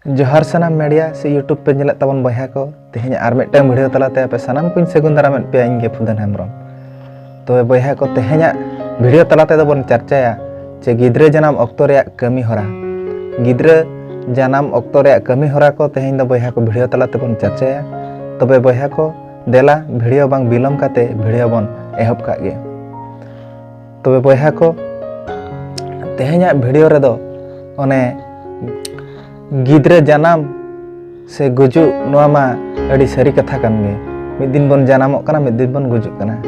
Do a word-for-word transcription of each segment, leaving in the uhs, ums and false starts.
ᱡᱚᱦᱟᱨ ᱥᱟᱱᱟᱢ ᱢᱤᱰᱤᱭᱟ ᱥᱮ YouTube ᱯᱮ ᱧᱮᱞᱮᱫ ᱛᱟᱵᱚᱱ ᱵᱚᱭᱦᱟ ᱠᱚ, ᱛᱮᱦᱮᱧ ᱟᱨ ᱢᱤᱫᱴᱟᱝ ᱵᱷᱤᱰᱤᱭᱳ ᱛᱟᱞᱟᱛᱮ ᱟᱯᱮ ᱥᱟᱱᱟᱢ ᱠᱚᱧ ᱥᱟᱹᱜᱩᱱ ᱫᱟᱨᱟᱢᱮᱫ ᱯᱮᱭᱟ, ᱤᱧ ᱜᱮ ᱯᱷᱩᱫᱟᱹᱱ ᱦᱮᱢᱵᱨᱚᱢ᱾ ᱛᱚᱵᱮ ᱵᱚᱭᱦᱟ ᱠᱚ, ᱛᱮᱦᱮᱧᱟᱜ ᱵᱷᱤᱰᱤᱭᱳ ᱛᱟᱞᱟ ᱛᱮᱫᱚ ᱵᱚᱱ ᱪᱟᱨᱪᱟᱭᱟ ᱡᱮ ᱜᱤᱫᱽᱨᱟᱹ ᱡᱟᱱᱟᱢ ᱚᱠᱛᱚ ᱨᱮᱭᱟᱜ ᱠᱟᱹᱢᱤ ᱦᱚᱨᱟ᱾ ᱜᱤᱫᱽᱨᱟᱹ ᱡᱟᱱᱟᱢ ᱚᱠᱛᱚ ᱨᱮᱭᱟᱜ ᱠᱟᱹᱢᱤ ᱦᱚᱨᱟ ᱠᱚ ᱛᱮᱦᱮᱧ ᱫᱚ ᱵᱚᱭᱦᱟ ᱠᱚ ᱵᱷᱤᱰᱤᱭᱳ ᱛᱟᱞᱟ ᱛᱮᱵᱚᱱ ᱪᱟᱨᱪᱟᱭᱟ᱾ ᱛᱚᱵᱮ ᱵᱚᱭᱦᱟ ᱠᱚ, ᱫᱮᱞᱟ ᱵᱷᱤᱰᱤᱭᱳ ᱵᱟᱝ ᱵᱤᱞᱚᱢ ᱠᱟᱛᱮ ᱵᱷᱤᱰᱤᱭᱳ ᱵᱚᱱ ᱮᱦᱚᱵ ᱠᱟᱜ ᱜᱮ᱾ ᱛᱚᱵᱮ ᱵᱚᱭᱦᱟ ᱠᱚ, ᱛᱮᱦᱮᱧᱟᱜ ᱵᱷᱤᱰᱤᱭᱳ ᱨᱮᱫᱚ ᱚᱱᱮ ᱜᱤᱫᱽᱨᱟᱹ ᱡᱟᱱᱟᱢ ᱥᱮ ᱜᱩᱡᱩᱜ, ᱱᱚᱣᱟ ᱢᱟ ᱟᱹᱰᱤ ᱥᱟᱹᱨᱤ ᱠᱟᱛᱷᱟ ᱠᱟᱱ ᱜᱮ᱾ ᱢᱤᱫ ᱫᱤᱱ ᱵᱚᱱ ᱡᱟᱱᱟᱢᱚᱜ ᱠᱟᱱᱟ, ᱢᱤᱫ ᱫᱤᱱ ᱵᱚᱱ ᱜᱩᱡᱩᱜ ᱠᱟᱱᱟ᱾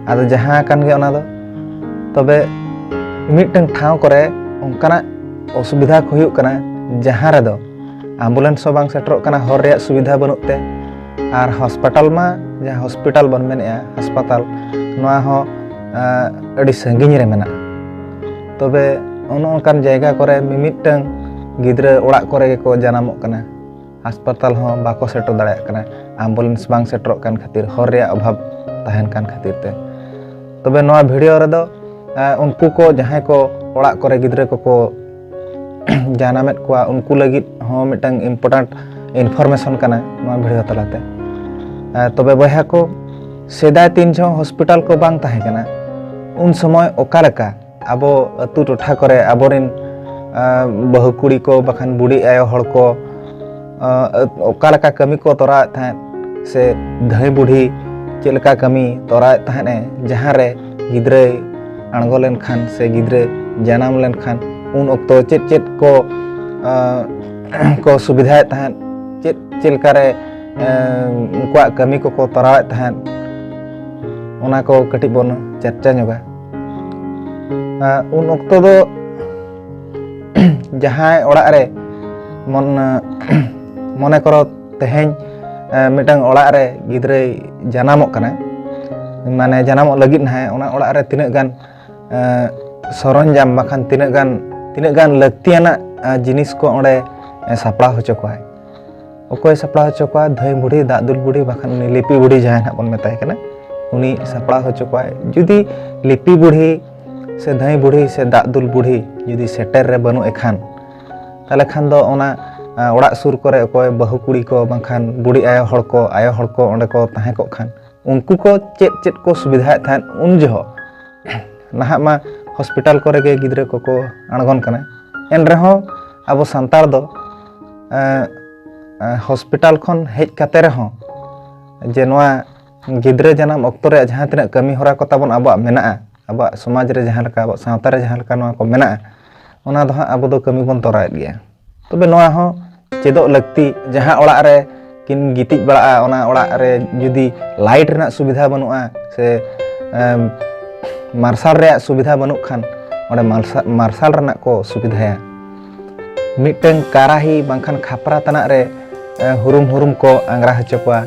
ᱟᱫᱚ ᱡᱟᱦᱟᱸ ᱠᱟᱱ ᱜᱮ ᱚᱱᱟ ᱫᱚ, ᱛᱚᱵᱮ ᱢᱤᱫᱴᱟᱝ ᱴᱷᱟᱶ ᱠᱚᱨᱮ ᱚᱱᱠᱟᱱᱟᱜ ᱚᱥᱩᱵᱤᱫᱷᱟ ᱠᱚ ᱦᱩᱭᱩᱜ ᱠᱟᱱᱟ, ᱡᱟᱦᱟᱸ ᱨᱮᱫᱚ ᱟᱢᱵᱩᱞᱮᱱᱥ ᱦᱚᱸ ᱵᱟᱝ ᱥᱮᱴᱮᱨᱚᱜ ᱠᱟᱱᱟ ᱦᱚᱨ ᱨᱮᱭᱟᱜ ᱥᱩᱵᱤᱫᱷᱟ ᱵᱟᱹᱱᱩᱜ ᱛᱮ, ᱟᱨ ᱦᱚᱥᱯᱤᱴᱟᱞ ᱢᱟ, ᱡᱟᱦᱟᱸ ᱦᱚᱥᱯᱤᱴᱟᱞ ᱵᱚᱱ ᱢᱮᱱᱮᱫᱼᱟ, ᱦᱟᱥᱯᱟᱛᱟᱞ, ᱱᱚᱣᱟ ᱦᱚᱸ ᱟᱹᱰᱤ ᱥᱟᱺᱜᱤᱧ ᱨᱮ ᱢᱮᱱᱟᱜᱼᱟ᱾ ᱛᱚᱵᱮ ᱚᱱᱮ ᱚᱱᱠᱟᱱ ᱡᱟᱭᱜᱟ ᱠᱚᱨᱮ ᱢᱤᱢᱤᱫᱴᱟᱝ ᱜᱤᱫᱽᱨᱟᱹ ᱚᱲᱟᱜ ᱠᱚᱨᱮ ᱜᱮᱠᱚ ᱡᱟᱱᱟᱢᱚᱜ ᱠᱟᱱᱟ, ᱦᱟᱥᱯᱟᱛᱟᱞ ᱦᱚᱸ ᱵᱟᱠᱚ ᱥᱮᱴᱮᱨ ᱫᱟᱲᱮᱭᱟᱜ ᱠᱟᱱᱟ, ᱟᱢᱵᱩᱞᱮᱱᱥ ᱵᱟᱝ ᱥᱮᱴᱮᱨᱚᱜ ᱠᱟᱱ ᱠᱷᱟᱹᱛᱤᱨ, ᱦᱚᱨ ᱨᱮᱭᱟᱜ ᱚᱵᱷᱟᱵᱽ ᱛᱟᱦᱮᱱ ᱠᱟᱱ ᱠᱷᱟᱹᱛᱤᱨ ᱛᱮ᱾ ᱛᱚᱵᱮ ᱱᱚᱣᱟ ᱵᱷᱤᱰᱤᱭᱳ ᱨᱮᱫᱚ ᱩᱱᱠᱩ ᱠᱚ, ᱡᱟᱦᱟᱸᱭ ᱠᱚ ᱚᱲᱟᱜ ᱠᱚᱨᱮ ᱜᱤᱫᱽᱨᱟᱹ ᱠᱚᱠᱚ ᱡᱟᱱᱟᱢᱮᱫ ᱠᱚᱣᱟ, ᱩᱱᱠᱩ ᱞᱟᱹᱜᱤᱫ ᱦᱚᱸ ᱢᱤᱫᱴᱟᱝ ᱤᱢᱯᱚᱨᱴᱮᱱᱴ ᱤᱱᱯᱷᱚᱨᱢᱮᱥᱚᱱ ᱠᱟᱱᱟ ᱱᱚᱣᱟ ᱵᱷᱤᱰᱤᱭᱳ ᱛᱟᱞᱟᱛᱮ᱾ ᱛᱚᱵᱮ ᱵᱚᱭᱦᱟ ᱠᱚ, ᱥᱮᱫᱟᱭ ᱛᱤᱱ ᱡᱚᱦᱚᱜ ᱦᱚᱥᱯᱤᱴᱟᱞ ᱠᱚ ᱵᱟᱝ ᱛᱟᱦᱮᱸ ᱠᱟᱱᱟ, ᱩᱱ ᱥᱚᱢᱚᱭ ᱚᱠᱟ ᱞᱮᱠᱟ ᱟᱵᱚ ᱟᱹᱛᱩ ᱴᱚᱴᱷᱟ ᱠᱚᱨᱮ ᱟᱵᱚᱨᱮᱱ ᱵᱟᱹᱦᱩ ᱠᱩᱲᱤ ᱠᱚ ᱵᱟᱠᱷᱟᱱ ᱵᱩᱰᱷᱤ ᱟᱭᱳ ᱦᱚᱲ ᱠᱚ ᱚᱠᱟ ᱞᱮᱠᱟ ᱠᱟᱹᱢᱤ ᱠᱚ ᱛᱚᱨᱟᱣᱮᱫ ᱛᱟᱦᱮᱸᱫ, ᱥᱮ ᱫᱷᱟᱹᱭ ᱵᱩᱰᱷᱤ ᱪᱮᱫ ᱞᱮᱠᱟ ᱠᱟᱹᱢᱤ ᱛᱚᱨᱟᱣᱮᱫ ᱛᱟᱦᱮᱸᱫ ᱮ, ᱡᱟᱦᱟᱸ ᱨᱮ ᱜᱤᱫᱽᱨᱟᱹᱭ ᱟᱬᱜᱚ ᱞᱮᱱᱠᱷᱟᱱ ᱥᱮ ᱜᱤᱫᱽᱨᱟᱹ ᱡᱟᱱᱟᱢ ᱞᱮᱱᱠᱷᱟᱱ ᱩᱱ ᱚᱠᱛᱚ ᱪᱮᱫ ᱪᱮᱫ ᱠᱚ ᱠᱚ ᱥᱩᱵᱤᱫᱷᱟᱭᱮᱫ ᱛᱟᱦᱮᱸᱫ, ᱪᱮᱫ ᱪᱮᱫ ᱞᱮᱠᱟᱨᱮ ᱩᱱᱠᱩᱣᱟᱜ ᱠᱟᱹᱢᱤ ᱠᱚᱠᱚ ᱛᱚᱨᱟᱣᱮᱫ ᱛᱟᱦᱮᱸᱫ, ᱚᱱᱟ ᱠᱚ ᱠᱟᱹᱴᱤᱡ ᱵᱚᱱ ᱪᱟᱨᱪᱟ ᱧᱚᱜᱟ᱾ ᱩᱱ ᱚᱠᱛᱚ ᱫᱚ ᱡᱟᱦᱟᱸᱭ ᱚᱲᱟᱜ ᱨᱮ ᱢᱚᱱ ᱢᱚᱱᱮ ᱠᱚᱨᱚ ᱛᱮᱦᱮᱧ ᱢᱤᱫᱴᱟᱝ ᱚᱲᱟᱜ ᱨᱮ ᱜᱤᱫᱽᱨᱟᱹᱭ ᱡᱟᱱᱟᱢᱚᱜ ᱠᱟᱱᱟ, ᱢᱟᱱᱮ ᱡᱟᱱᱟᱢᱚᱜ ᱞᱟᱹᱜᱤᱫ ᱱᱟᱦᱟᱜ, ᱚᱱᱟ ᱚᱲᱟᱜ ᱨᱮ ᱛᱤᱱᱟᱹᱜ ᱜᱟᱱ ᱥᱚᱨᱚᱧᱡᱟᱢ ᱵᱟᱠᱷᱟᱱ ᱛᱤᱱᱟᱹᱜ ᱜᱟᱱ ᱛᱤᱱᱟᱹᱜ ᱜᱟᱱ ᱞᱟᱹᱠᱛᱤᱭᱟᱱᱟᱜ ᱡᱤᱱᱤᱥ ᱠᱚ ᱚᱸᱰᱮ ᱥᱟᱯᱲᱟᱣ ᱦᱚᱪᱚ ᱠᱚᱣᱟᱭ᱾ ᱚᱠᱚᱭ ᱥᱟᱯᱲᱟᱣ ᱦᱚᱪᱚ ᱠᱚᱣᱟ? ᱫᱷᱟᱹᱭ ᱵᱩᱰᱷᱤ, ᱫᱟᱜ ᱫᱩᱞ ᱵᱩᱰᱷᱤ, ᱵᱟᱠᱷᱟᱱ ᱩᱱᱤ ᱞᱤᱯᱤ ᱵᱩᱰᱷᱤ ᱡᱟᱦᱟᱸᱭ ᱱᱟᱦᱟᱜ ᱵᱚᱱ ᱢᱮᱛᱟᱭ ᱠᱟᱱᱟ, ᱩᱱᱤ ᱥᱟᱯᱲᱟᱣ ᱦᱚᱪᱚ ᱠᱚᱣᱟᱭ᱾ ᱡᱩᱫᱤ ᱞᱤᱯᱤ ᱵᱩᱰᱷᱤ ᱥᱮ ᱫᱷᱟᱹᱭ ᱵᱩᱰᱷᱤ ᱥᱮ ᱫᱟᱜ ᱫᱩᱞ ᱵᱩᱰᱷᱤ ᱡᱩᱫᱤ ᱥᱮᱴᱮᱨ ᱨᱮ ᱵᱟᱹᱱᱩᱜ ᱮ ᱠᱷᱟᱱ, ᱛᱟᱦᱚᱞᱮ ᱠᱷᱟᱱ ᱫᱚ ᱚᱱᱟ ᱚᱲᱟᱜ ᱥᱩᱨ ᱠᱚᱨᱮ ᱚᱠᱚᱭ ᱵᱟᱹᱦᱩ ᱠᱩᱲᱤ ᱠᱚ ᱵᱟᱝᱠᱷᱟᱱ ᱵᱩᱰᱷᱤ ᱟᱭᱳ ᱦᱚᱲ ᱠᱚ, ᱟᱭᱳ ᱦᱚᱲ ᱠᱚ ᱚᱸᱰᱮ ᱠᱚ ᱛᱟᱦᱮᱸ ᱠᱚᱜ ᱠᱷᱟᱱ, ᱩᱱᱠᱩ ᱠᱚ ᱪᱮᱫ ᱪᱮᱫ ᱠᱚ ᱥᱩᱵᱤᱫᱷᱟᱭᱮᱫ ᱛᱟᱦᱮᱸᱫ ᱩᱱ ᱡᱚᱦᱚᱜ? ᱱᱟᱦᱟᱜ ᱢᱟ ᱦᱚᱥᱯᱤᱴᱟᱞ ᱠᱚᱨᱮ ᱜᱮ ᱜᱤᱫᱽᱨᱟᱹ ᱠᱚᱠᱚ ᱟᱬᱜᱚᱱ ᱠᱟᱱᱟ᱾ ᱮᱱ ᱨᱮᱦᱚᱸ ᱟᱵᱚ ᱥᱟᱱᱛᱟᱲ ᱫᱚ ᱦᱚᱥᱯᱤᱴᱟᱞ ᱠᱷᱚᱱ ᱦᱮᱡ ᱠᱟᱛᱮ ᱨᱮᱦᱚᱸ ᱡᱮ ᱱᱚᱣᱟ ᱜᱤᱫᱽᱨᱟᱹ ᱡᱟᱱᱟᱢ ᱚᱠᱛᱚ ᱨᱮᱭᱟᱜ ᱡᱟᱦᱟᱸ ᱛᱤᱱᱟᱹᱜ ᱠᱟᱹᱢᱤ ᱦᱚᱨᱟ ᱠᱚ ᱛᱟᱵᱚᱱ ᱟᱵᱚᱣᱟᱜ ᱢᱮᱱᱟᱜᱼᱟ, ᱟᱵᱚᱣᱟᱜ ᱥᱚᱢᱟᱡᱽ ᱨᱮ ᱡᱟᱦᱟᱸ ᱞᱮᱠᱟ, ᱟᱵᱚᱣᱟᱜ ᱥᱟᱶᱛᱟ ᱨᱮ ᱡᱟᱦᱟᱸ ᱞᱮᱠᱟ ᱱᱚᱣᱟ ᱠᱚ ᱢᱮᱱᱟᱜᱼᱟ, ᱚᱱᱟ ᱫᱚ ᱦᱟᱸᱜ ᱟᱵᱚ ᱫᱚ ᱠᱟᱹᱢᱤ ᱵᱚᱱ ᱛᱚᱨᱟᱣᱮᱫ ᱜᱮᱭᱟ᱾ ᱛᱚᱵᱮ ᱱᱚᱣᱟ ᱦᱚᱸ ᱪᱮᱫᱚᱜ ᱞᱟᱹᱠᱛᱤ᱾ ᱡᱟᱦᱟᱸ ᱚᱲᱟᱜ ᱨᱮ ᱠᱤᱱ ᱜᱤᱛᱤᱡ ᱵᱟᱲᱟᱜᱼᱟ, ᱚᱱᱟ ᱚᱲᱟᱜ ᱨᱮ ᱡᱩᱫᱤ ᱞᱟᱭᱤᱴ ᱨᱮᱱᱟᱜ ᱥᱩᱵᱤᱫᱷᱟ ᱵᱟᱹᱱᱩᱜᱼᱟ ᱥᱮ ᱢᱟᱨᱥᱟᱞ ᱨᱮᱭᱟᱜ ᱥᱩᱵᱤᱫᱷᱟ ᱵᱟᱹᱱᱩᱜ ᱠᱷᱟᱱ, ᱚᱸᱰᱮ ᱢᱟᱨᱥᱟᱞ ᱨᱮᱱᱟᱜ ᱠᱚ ᱥᱩᱵᱤᱫᱷᱟᱭᱟ᱾ ᱢᱤᱫᱴᱟᱝ ᱠᱟᱨᱟᱦᱤ ᱵᱟᱝᱠᱷᱟᱱ ᱠᱷᱟᱯᱨᱟ ᱛᱟᱱᱟᱜ ᱨᱮ ᱦᱩᱨᱩᱢ ᱦᱩᱨᱩᱢ ᱠᱚ ᱟᱝᱜᱽᱨᱟ ᱦᱚᱪᱚ ᱠᱚᱣᱟ᱾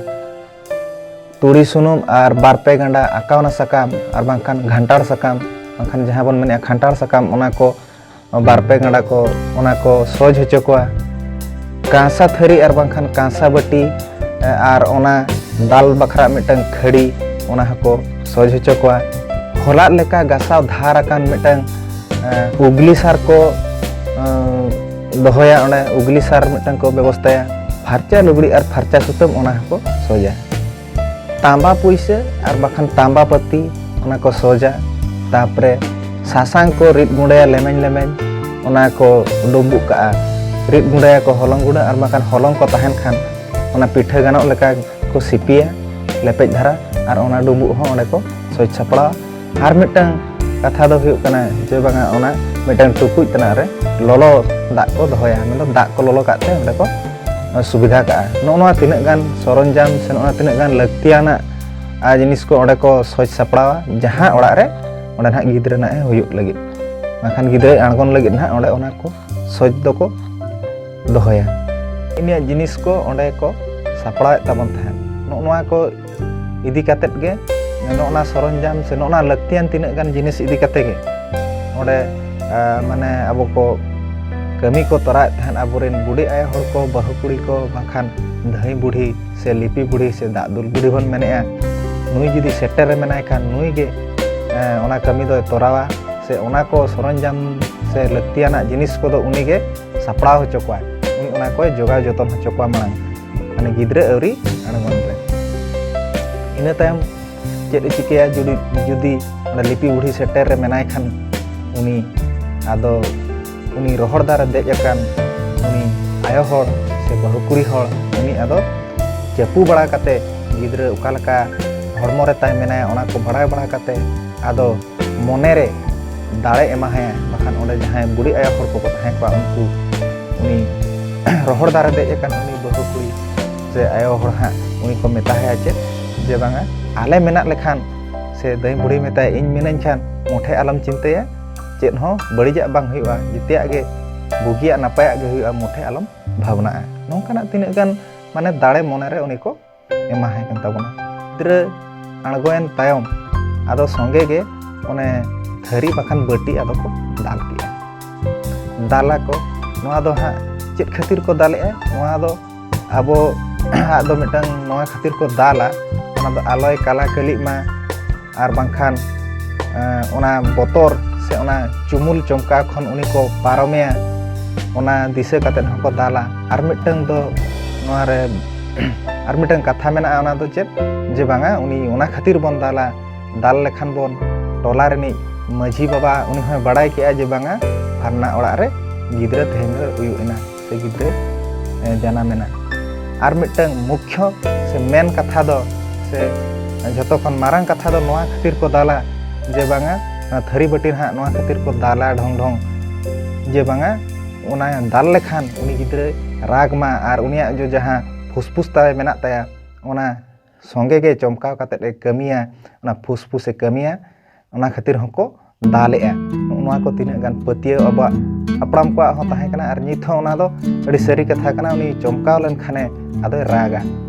ᱛᱩᱲᱤ ᱥᱩᱱᱩᱢ ᱟᱨ ᱵᱟᱨ ᱯᱮ ᱜᱟᱸᱰᱟ ᱟᱠᱟᱣᱱᱟ ᱥᱟᱠᱟᱢ ᱟᱨ ᱵᱟᱝᱠᱷᱟᱱ ᱜᱷᱟᱱᱴᱟᱲ ᱥᱟᱠᱟᱢ, ᱵᱟᱝᱠᱷᱟᱱ ᱡᱟᱦᱟᱸ ᱵᱚᱱ ᱢᱮᱱᱮᱫᱼᱟ ᱠᱷᱟᱱᱴᱟᱲ ᱥᱟᱠᱟᱢ, ᱚᱱᱟ ᱠᱚ ᱵᱟᱨ ᱯᱮ ᱜᱟᱸᱰᱟ ᱠᱚ, ᱚᱱᱟ ᱠᱚ ᱥᱚᱡᱽ ᱦᱚᱪᱚ ᱠᱚᱣᱟ᱾ ᱠᱟᱸᱥᱟ ᱛᱷᱟᱹᱨᱤ ᱟᱨ ᱵᱟᱝᱠᱷᱟᱱ ᱠᱟᱸᱥᱟ ᱵᱟᱹᱴᱤ, ᱮ, ᱟᱨ ᱚᱱᱟ ᱫᱟᱞ ᱵᱟᱠᱷᱨᱟ ᱢᱤᱫᱴᱟᱝ ᱠᱷᱟᱹᱲᱤ, ᱚᱱᱟ ᱦᱚᱸᱠᱚ ᱥᱚᱡᱽ ᱦᱚᱪᱚ ᱠᱚᱣᱟ᱾ ᱦᱚᱞᱟᱫ ᱞᱮᱠᱟ ᱜᱟᱥᱟᱣ ᱫᱷᱟᱨ ᱟᱠᱟᱱ ᱢᱤᱫᱴᱟᱝ, ᱮ, ᱩᱜᱽᱞᱤ ᱥᱟᱨ ᱠᱚ, ᱮ, ᱫᱚᱦᱚᱭᱟ᱾ ᱚᱸᱰᱮ ᱩᱜᱽᱞᱤ ᱥᱟᱨ ᱢᱤᱫᱴᱟᱝ ᱠᱚ ᱵᱮᱵᱚᱥᱛᱷᱟᱭᱟ᱾ ᱯᱷᱟᱨᱪᱟ ᱞᱩᱜᱽᱲᱤ ᱟᱨ ᱯᱷᱟᱨᱪᱟ ᱥᱩᱛᱟᱹᱢ, ᱚᱱᱟ ᱦᱚᱸᱠᱚ ᱥᱚᱡᱟ᱾ ᱛᱟᱸᱵᱟ ᱯᱩᱭᱥᱟᱹ ᱟᱨ ᱵᱟᱠᱷᱟᱱ ᱛᱟᱸᱵᱟ ᱯᱟᱹᱛᱤ, ᱚᱱᱟ ᱠᱚ ᱥᱚᱡᱟ᱾ ᱛᱟᱯᱚᱨᱮ ᱥᱟᱥᱟᱝ ᱠᱚ ᱨᱤᱫ ᱜᱩᱸᱰᱟᱹᱭᱟ ᱞᱮᱢᱮᱧ ᱞᱮᱢᱮᱧ, ᱚᱱᱟ ᱠᱚ ᱰᱩᱸᱵᱩᱜ ᱠᱟᱜᱼᱟ᱾ ᱨᱤᱫ ᱜᱩᱸᱰᱟᱹᱭᱟᱠᱚ ᱦᱚᱞᱚᱝ ᱜᱩᱸᱰᱟᱹ ᱟᱨ ᱵᱟᱠᱷᱟᱱ ᱦᱚᱞᱚᱝ ᱠᱚ ᱛᱟᱦᱮᱱ ᱠᱷᱟᱱ, ᱚᱱᱟ ᱯᱤᱴᱷᱟᱹ ᱜᱟᱱᱚᱜ ᱞᱮᱠᱟ ᱠᱚ ᱥᱤᱯᱤᱭᱟ ᱞᱮᱯᱮᱡ ᱫᱷᱟᱨᱟ, ᱟᱨ ᱚᱱᱟ ᱰᱩᱸᱵᱩᱜ ᱦᱚᱸ ᱚᱸᱰᱮ ᱠᱚ ᱥᱚᱡᱽ ᱥᱟᱯᱲᱟᱣᱟ᱾ ᱟᱨ ᱢᱤᱫᱴᱟᱝ ᱠᱟᱛᱷᱟ ᱫᱚ ᱦᱩᱭᱩᱜ ᱠᱟᱱᱟ ᱡᱮ ᱵᱟᱝᱟ, ᱚᱱᱟ ᱢᱤᱫᱴᱟᱝ ᱴᱩᱠᱩᱡ ᱛᱟᱱᱟᱜ ᱨᱮ ᱞᱚᱞᱚ ᱫᱟᱜ ᱠᱚ ᱫᱚᱦᱚᱭᱟ, ᱢᱮᱱᱫᱚ ᱫᱟᱜ ᱠᱚ ᱞᱚᱞᱚ ᱠᱟᱜ ᱛᱮ ᱚᱸᱰᱮ ᱠᱚ ᱥᱩᱵᱤᱫᱷᱟ ᱠᱟᱜᱼᱟ᱾ ᱱᱚᱜᱼᱚ ᱱᱚᱣᱟ ᱛᱤᱱᱟᱹᱜ ᱜᱟᱱ ᱥᱚᱨᱚᱧᱡᱟᱢ ᱥᱮ ᱱᱚᱜᱼᱚ ᱱᱚᱣᱟ ᱛᱤᱱᱟᱹᱜ ᱜᱟᱱ ᱞᱟᱹᱠᱛᱤᱭᱟᱱᱟᱜ, ᱟᱨ ᱡᱤᱱᱤᱥ ᱠᱚ ᱚᱸᱰᱮ ᱠᱚ ᱥᱚᱡᱽ ᱥᱟᱯᱲᱟᱣᱟ, ᱡᱟᱦᱟᱸ ᱚᱲᱟᱜ ᱨᱮ ᱚᱸᱰᱮ ᱱᱟᱦᱟᱜ ᱜᱤᱫᱽᱨᱟᱹ ᱱᱟᱦᱟᱜ ᱮ ᱦᱩᱭᱩᱜ ᱞᱟᱹᱜᱤᱫ, ᱵᱟᱝᱠᱷᱟᱱ ᱜᱤᱫᱽᱨᱟᱹᱭ ᱟᱬᱜᱚᱱ ᱞᱟᱹᱜᱤᱫ ᱱᱟᱦᱟᱜ ᱚᱸᱰᱮ ᱚᱱᱟ ᱠᱚ ᱥᱚᱡᱽ ᱫᱚᱠᱚ ᱫᱚᱦᱚᱭᱟ᱾ ᱤᱱᱟᱹ ᱡᱤᱱᱤᱥ ᱠᱚ ᱚᱸᱰᱮ ᱠᱚ ᱥᱟᱯᱲᱟᱣᱮᱫ ᱛᱟᱵᱚᱱ ᱛᱟᱦᱮᱸᱫ᱾ ᱱᱚᱜᱼᱚ ᱱᱚᱣᱟ ᱠᱚ ᱤᱫᱤ ᱠᱟᱛᱮᱫ ᱜᱮ, ᱱᱚᱜᱼᱚ ᱱᱟ ᱥᱚᱨᱚᱧᱡᱟᱢ ᱥᱮ ᱱᱚᱜᱼᱚ ᱱᱟ ᱞᱟᱹᱠᱛᱤᱭᱟᱱ ᱛᱤᱱᱟᱹᱜ ᱜᱟᱱ ᱡᱤᱱᱤᱥ ᱤᱫᱤ ᱠᱟᱛᱮ ᱜᱮ ᱚᱸᱰᱮ, ᱟ, ᱢᱟᱱᱮ ᱟᱵᱚ ᱠᱚ ᱠᱟᱹᱢᱤ ᱠᱚ ᱛᱚᱨᱟᱣᱮᱫ ᱛᱟᱦᱮᱸᱫ᱾ ᱟᱵᱚᱨᱮᱱ ᱵᱩᱰᱷᱤ ᱟᱭᱳ ᱦᱚᱲ ᱠᱚ, ᱵᱟᱹᱦᱩ ᱠᱩᱲᱤ ᱠᱚ, ᱵᱟᱝᱠᱷᱟᱱ ᱫᱷᱟᱹᱭ ᱵᱩᱰᱷᱤ ᱥᱮ ᱞᱤᱯᱤ ᱵᱩᱰᱷᱤ ᱥᱮ ᱫᱟᱜ ᱫᱩᱞ ᱵᱩᱰᱷᱤ ᱵᱚᱱ ᱢᱮᱱᱮᱫᱼᱟ, ᱱᱩᱭ ᱡᱩᱫᱤ ᱥᱮᱴᱮᱨ ᱨᱮ ᱢᱮᱱᱟᱭ ᱠᱷᱟᱱ ᱱᱩᱭ ᱜᱮ, ᱮ, ᱚᱱᱟ ᱠᱟᱹᱢᱤ ᱫᱚᱭ ᱛᱚᱨᱟᱣᱟ ᱥᱮ ᱚᱱᱟ ᱠᱚ ᱥᱚᱨᱚᱧᱡᱟᱢ ᱥᱮ ᱞᱟᱹᱠᱛᱤᱭᱟᱱᱟᱜ ᱡᱤᱱᱤᱥ ᱠᱚᱫᱚ ᱩᱱᱤ ᱜᱮ ᱥᱟᱯᱲᱟᱣ ᱦᱚᱪᱚ ᱠᱚᱣᱟᱭ᱾ ᱩᱱᱤ ᱚᱱᱟ ᱚᱱᱟ ᱠᱚᱭ ᱡᱚᱜᱟᱣ ᱡᱚᱛᱚᱱ ᱦᱚᱪᱚ ᱠᱚᱣᱟ ᱢᱟᱲᱟᱝ, ᱢᱟᱱᱮ ᱜᱤᱫᱽᱨᱟᱹ ᱟᱹᱣᱨᱤ ᱟᱬᱜᱚᱱ ᱨᱮ᱾ ᱤᱱᱟᱹ ᱛᱟᱭᱚᱢ ᱪᱮᱫ ᱮ ᱪᱤᱠᱟᱹᱭᱟ? ᱡᱩᱫᱤ ᱡᱩᱫᱤ ᱚᱸᱰᱮ ᱞᱤᱯᱤ ᱵᱩᱲᱦᱤ ᱥᱮᱴᱮᱨ ᱨᱮ ᱢᱮᱱᱟᱭ ᱠᱷᱟᱱ, ᱩᱱᱤ ᱟᱫᱚ ᱩᱱᱤ ᱨᱚᱦᱚᱲ ᱫᱟᱨᱮ ᱫᱮᱡ ᱟᱠᱟᱱ ᱩᱱᱤ ᱟᱭᱳ ᱦᱚᱲ ᱥᱮ ᱵᱟᱹᱦᱩ ᱠᱩᱲᱤ ᱦᱚᱲ, ᱩᱱᱤ ᱟᱫᱚ ᱪᱟᱹᱯᱩ ᱵᱟᱲᱟ ᱠᱟᱛᱮ ᱜᱤᱫᱽᱨᱟᱹ ᱚᱠᱟ ᱞᱮᱠᱟ ᱦᱚᱲᱢᱚ ᱨᱮ ᱛᱟᱭ ᱢᱮᱱᱟᱭᱟ, ᱚᱱᱟ ᱠᱚ ᱵᱟᱲᱟᱭ ᱵᱟᱲᱟ ᱠᱟᱛᱮ ᱟᱫᱚ ᱢᱚᱱᱮ ᱨᱮ ᱫᱟᱲᱮ ᱮᱢᱟᱦᱟᱭᱟ᱾ ᱵᱟᱠᱷᱟᱱ ᱚᱸᱰᱮ ᱡᱟᱦᱟᱸᱭ ᱵᱩᱰᱷᱤ ᱟᱭᱳ ᱦᱚᱲ ᱠᱚᱠᱚ ᱛᱟᱦᱮᱸ ᱠᱚᱜᱼᱟ, ᱩᱱᱠᱩ ᱩᱱᱤ ᱨᱚᱦᱚᱲ ᱫᱟᱨᱮ ᱫᱮᱡ ᱟᱠᱟᱱ ᱩᱱᱤ ᱵᱟᱹᱦᱩ ᱠᱩᱲᱤ ᱥᱮ ᱟᱭᱳ ᱦᱚᱲ ᱦᱟᱸᱜ ᱩᱱᱤ ᱠᱚ ᱢᱮᱛᱟᱦᱟᱭᱟ ᱪᱮᱫ, ᱡᱮ ᱵᱟᱝᱟ, ᱟᱞᱮ ᱢᱮᱱᱟᱜ ᱞᱮᱠᱷᱟᱱ ᱥᱮ ᱫᱟᱹᱭ ᱵᱩᱲᱦᱤ ᱢᱮᱛᱟᱭᱟ, ᱤᱧ ᱢᱤᱱᱟᱹᱧ ᱠᱷᱟᱱ ᱢᱚᱴᱷᱮ ᱟᱞᱚᱢ ᱪᱤᱱᱛᱟᱹᱭᱟ, ᱪᱮᱫ ᱦᱚᱸ ᱵᱟᱹᱲᱤᱡᱟᱜ ᱵᱟᱝ ᱦᱩᱭᱩᱜᱼᱟ, ᱡᱮᱛᱮᱭᱟᱜ ᱜᱮ ᱵᱩᱜᱤᱭᱟᱜ ᱱᱟᱯᱟᱭᱟᱜ ᱜᱮ ᱦᱩᱭᱩᱜᱼᱟ, ᱢᱚᱴᱷᱮ ᱟᱞᱚᱢ ᱵᱷᱟᱵᱽᱱᱟᱜᱼᱟ᱾ ᱱᱚᱝᱠᱟᱱᱟᱜ ᱛᱤᱱᱟᱹᱜ ᱜᱟᱱ ᱢᱟᱱᱮ ᱫᱟᱲᱮ ᱢᱚᱱᱮᱨᱮ ᱩᱱᱤ ᱠᱚ ᱮᱢᱟᱦᱟᱭ ᱠᱟᱱ ᱛᱟᱵᱚᱱᱟ᱾ ᱜᱤᱫᱽᱨᱟᱹ ᱟᱬᱜᱚᱭᱮᱱ ᱛᱟᱭᱚᱢ ᱟᱫᱚ ᱥᱚᱸᱜᱮ ᱜᱮ ᱚᱱᱮ ᱛᱷᱟᱹᱨᱤ ᱵᱟᱠᱷᱟᱱ ᱵᱟᱹᱴᱤ ᱟᱫᱚ ᱠᱚ ᱫᱟᱞ ᱠᱮᱜᱼᱟ᱾ ᱫᱟᱞᱟ ᱠᱚ, ᱱᱚᱣᱟ ᱫᱚ ᱦᱟᱸᱜ ᱪᱮᱫ ᱠᱷᱟᱹᱛᱤᱨ ᱠᱚ ᱫᱟᱞᱮᱜᱼᱟ? ᱱᱚᱣᱟ ᱫᱚ ᱟᱵᱚ ᱟᱜ ᱫᱚ ᱢᱤᱫᱴᱟᱝ ᱱᱚᱣᱟ ᱠᱷᱟᱹᱛᱤᱨ ᱠᱚ ᱫᱟᱞᱟ, ᱚᱱᱟ ᱫᱚ ᱟᱞᱚᱭ ᱠᱟᱞᱟ ᱠᱟᱹᱞᱤᱜ ᱢᱟ, ᱟᱨ ᱵᱟᱝᱠᱷᱟᱱ ᱮᱸ, ᱚᱱᱟ ᱵᱚᱛᱚᱨ ᱥᱮ ᱚᱱᱟ ᱪᱩᱢᱩᱞ ᱪᱚᱢᱠᱟᱣ ᱠᱷᱚᱱ ᱩᱱᱤ ᱠᱚ ᱯᱟᱨᱚᱢᱮᱭᱟ, ᱚᱱᱟ ᱫᱤᱥᱟᱹ ᱠᱟᱛᱮᱫ ᱦᱚᱸᱠᱚ ᱫᱟᱞᱟ᱾ ᱟᱨ ᱢᱤᱫᱴᱟᱝ ᱫᱚ ᱱᱚᱣᱟ ᱨᱮ ᱟᱨ ᱢᱤᱫᱴᱟᱝ ᱠᱟᱛᱷᱟ ᱢᱮᱱᱟᱜᱼᱟ, ᱚᱱᱟ ᱫᱚ ᱪᱮᱫ, ᱡᱮ ᱵᱟᱝᱟ, ᱩᱱᱤ ᱚᱱᱟ ᱠᱷᱟᱹᱛᱤᱨ ᱵᱚᱱ ᱫᱟᱞᱟ, ᱫᱟᱞ ᱞᱮᱠᱷᱟᱱ ᱵᱚᱱ ᱴᱚᱞᱟ ᱨᱤᱱᱤᱡ ᱢᱟᱹᱡᱷᱤ ᱵᱟᱵᱟ ᱩᱱᱤ ᱦᱚᱸᱭ ᱵᱟᱲᱟᱭ ᱠᱮᱜᱼᱟ ᱡᱮ ᱵᱟᱝᱟ, ᱯᱷᱟᱞᱱᱟ ᱚᱲᱟᱜ ᱨᱮ ᱜᱤᱫᱽᱨᱟᱹ ᱛᱮᱦᱮᱧ ᱫᱚ ᱦᱩᱭᱩᱜ ᱮᱱᱟ ᱥᱮ ᱜᱤᱫᱽᱨᱟᱹ, ᱮ, ᱡᱟᱱᱟᱢ ᱮᱱᱟ᱾ ᱟᱨ ᱢᱤᱫᱴᱟᱝ ᱢᱩᱠᱷᱭᱚ ᱥᱮ ᱢᱮᱱ ᱠᱟᱛᱷᱟ ᱫᱚ ᱥᱮ ᱡᱷᱚᱛᱚ ᱠᱷᱚᱱ ᱢᱟᱨᱟᱝ ᱠᱟᱛᱷᱟ ᱫᱚ ᱱᱚᱣᱟ ᱠᱷᱟᱹᱛᱤᱨ ᱠᱚ ᱫᱟᱞᱟ ᱡᱮ ᱵᱟᱝᱟ, ᱚᱱᱟ ᱛᱷᱟᱹᱨᱤ ᱵᱟᱹᱴᱤ ᱱᱟᱦᱟᱜ ᱱᱚᱣᱟ ᱠᱷᱟᱹᱛᱤᱨ ᱠᱚ ᱫᱟᱞᱟ ᱰᱷᱚᱝ ᱰᱷᱚᱝ, ᱡᱮ ᱵᱟᱝᱟ, ᱚᱱᱟ ᱫᱟᱞ ᱞᱮᱠᱷᱟᱱ ᱩᱱᱤ ᱜᱤᱫᱽᱨᱟᱹᱭ ᱨᱟᱜᱽ ᱢᱟ ᱟᱨ ᱩᱱᱤᱭᱟᱜ ᱡᱚ ᱡᱟᱦᱟᱸ ᱯᱷᱩᱥᱯᱷᱩᱥ ᱛᱟᱭ ᱢᱮᱱᱟᱜ ᱛᱟᱭᱟ, ᱚᱱᱟ ᱥᱚᱸᱜᱮ ᱜᱮ ᱪᱚᱢᱠᱟᱣ ᱠᱟᱛᱮᱫ ᱮ ᱠᱟᱹᱢᱤᱭᱟ, ᱚᱱᱟ ᱯᱷᱩᱥᱯᱷᱩᱥ ᱮ ᱠᱟᱹᱢᱤᱭᱟ, ᱚᱱᱟ ᱠᱷᱟᱹᱛᱤᱨ ᱦᱚᱸᱠᱚ ᱫᱟᱞᱮᱜᱼᱟ᱾ ᱱᱚᱜᱼᱚ ᱱᱚᱣᱟ ᱠᱚ ᱛᱤᱱᱟᱹᱜ ᱜᱟᱱ ᱯᱟᱹᱛᱭᱟᱹᱣ ᱟᱵᱚᱣᱟᱜ ᱦᱟᱯᱲᱟᱢ ᱠᱚᱣᱟᱜ ᱦᱚᱸ ᱛᱟᱦᱮᱸ ᱠᱟᱱᱟ, ᱟᱨ ᱱᱤᱛ ᱦᱚᱸ ᱚᱱᱟ ᱫᱚ ᱟᱹᱰᱤ ᱥᱟᱹᱨᱤ ᱠᱟᱛᱷᱟ ᱠᱟᱱᱟ᱾ ᱩᱱᱤ ᱪᱚᱢᱠᱟᱣ ᱞᱮᱱᱠᱷᱟᱱᱮ ᱟᱫᱚᱭ ᱨᱟᱜᱟ,